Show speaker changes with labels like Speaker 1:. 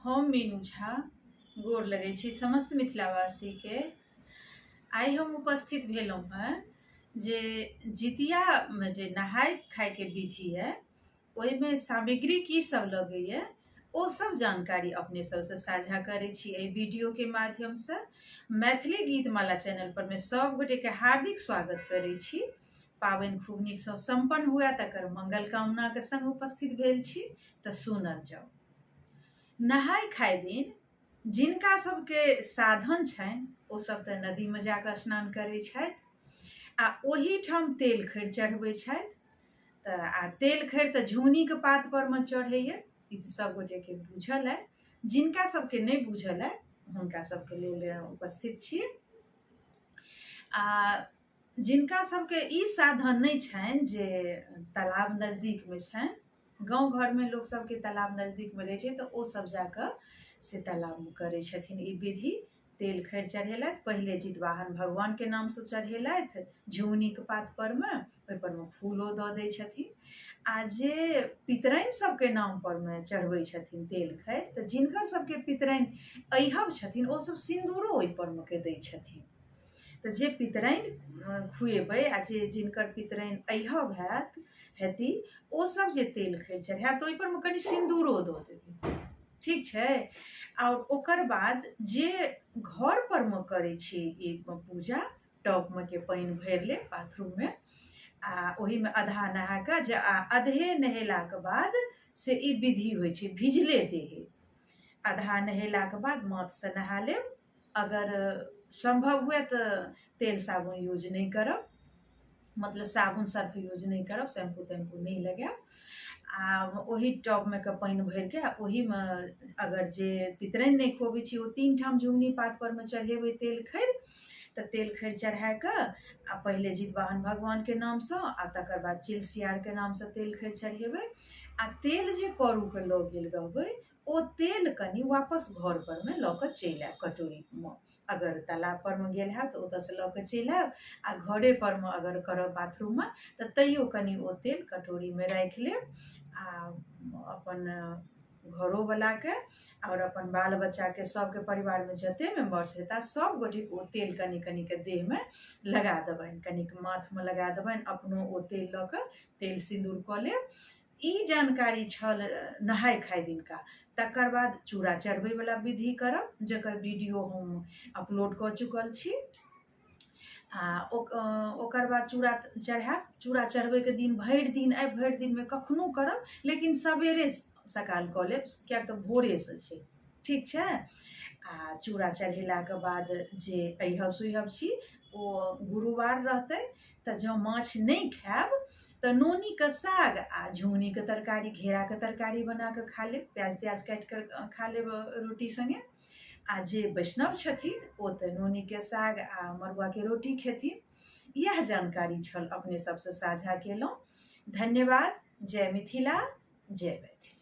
Speaker 1: हम मीनू झा गोर लगै छी समस्त मिथिलावासीके। आइ हम उपस्थित भेलहुँ हेँ जे जितियामे जे नहाय खायके विधि अइ, ओहिमे सामग्री की सब लगैए, ओ सब जानकारी अपने सबसँ साझा करै छी एहि वीडियोके माध्यमसँ। मैथिली गीतमाला चैनल पर मे सब गोटेके हार्दिक स्वागत करै छी। पाबनि खूब नीकसँ सम्पन्न हुए तकर मंगल कामनाके संग उपस्थित भेल छी। तऽ सुनल जाउ। नहाय खाय दिन जिनका सबके साधन छनि ओ सब तऽ नदीमे जाकऽ स्नान करै छथि आ ओहिठाम तेल खरि चढ़बै छथि। तऽ आ तेल खरि तऽ झुङ्गनीके पात परमे चढ़ैए, ई तऽ सब गोटेके बुझल अइ। जिनका सबके नहि बुझल अइ हुनका सबके लेल उपस्थित छी। आ जिनका सबके ई साधन नहि छनि जे तालाब नजदीकमे छनि, गाँव घरमे लोक सबके तालाब नजदीकमे रहै छै, तऽ ओ सब जाकऽ से तालाबमे करै छथिन ई विधि। तेल खरि चढ़ेलथि, पहिले जितवाहन भगवानके नामसँ चढ़ेलथि झुङ्गनीके पात परमे, ओहि परमे फूलो दऽ दै छथिन। आ जे पितराइन सबके नाम परमे चढ़बै छथिन तेल खरि, तऽ जिनकर सबके पितराइन अइहब छथिन ओ सब सिन्दूरो ओहि परमे के दै छथिन। तऽ जे पितराइन खुएबै आ जे जिनकर पितराइन अइहब हैत हेती, ओ सब जे तेल खरि चढ़ायब तऽ ओहि परमे कनि सिन्दूरो दऽ देबै, ठीक छै। आओर ओकर बाद जे घर परमे करै छी ई पूजा, टबमे के पानि भरि लेब बाथरूममे आ ओहिमे आधा नहा कऽ जे आ अधे नहेलाके बाद से ई विधि होइ छै। भिजले देहे आधा नहेलाके बाद माथसँ नहा लेब। अगर सम्भव हुए तऽ तेल साबुन यूज नहि करब, मतलब साबुन सर्फ यूज नहि करब, शैम्पू तैम्पू नहि लगायब। आ ओही टबमे के पानि भरिके आ ओहीमे अगर जे पितराइन नहि खुअबै छी ओ 3 ठाम झुङ्गनी पात परमे चढ़ेबै तेल खरि। तऽ तेल खरि चढ़ाए कऽ आ पहिले जितवाहन भगवानके नामसँ आ तकर बाद चिलसियारके नामसँ तेल खरि चढ़ेबै। आ तेल जे करूके लऽ गेल रहबै ओ तेल कनि वापस घर परमे लऽ कऽ चलि आयब कटोरीमे। अगर तालाब परमे गेल हैब तऽ ओतऽसँ लऽ कऽ चलि आयब, आ घरे परमे अगर करब बाथरूममे तऽ तैयो कनि ओ तेल कटोरीमे राखि लेब आ अपन घरोवलाके आओर अपन बाल बच्चाके सबके परिवारमे जते मेम्बर्स हेता सब गोटेके ओ तेल कनि कनिके देहमे लगा देबनि, कनिक माथमे लगा देबनि, अपनो ओ तेल लऽ कऽ तेल सिन्दूर कऽ लेब। ई जानकारी छल नहाय खाय दिनका। तकर बाद चूड़ा चढ़बैवला विधि करब, जकर वीडियो हम अपलोड कऽ चुकल छी। आ ओकर बाद चूड़ा चढ़ायब। चूड़ा चढ़बैके दिन भरि दिन आइ भरि दिनमे कखनो करब, लेकिन सवेरे सकाल कऽ लेब, किएक तऽ भोरेसँ छै, ठीक छै। आ चूड़ा चढ़ेलाके बाद जे अइहब सुइहब छी ओ गुरुवार रहतै, तऽ जँ माछ नहि खायब तऽ नोनीके साग आ झुङ्गनीके तरकारी, घेराके तरकारी बना कऽ खा लेब, प्याज त्याज काटि कऽ खा लेब रोटी सङ्गे। आ जे वैष्णव छथिन ओ तऽ नोनीके साग आ मड़ुआके रोटी खेथिन। इएह जानकारी छल, अपने सबसँ साझा केलहुँ। धन्यवाद। जय मिथिला, जय मैथिली।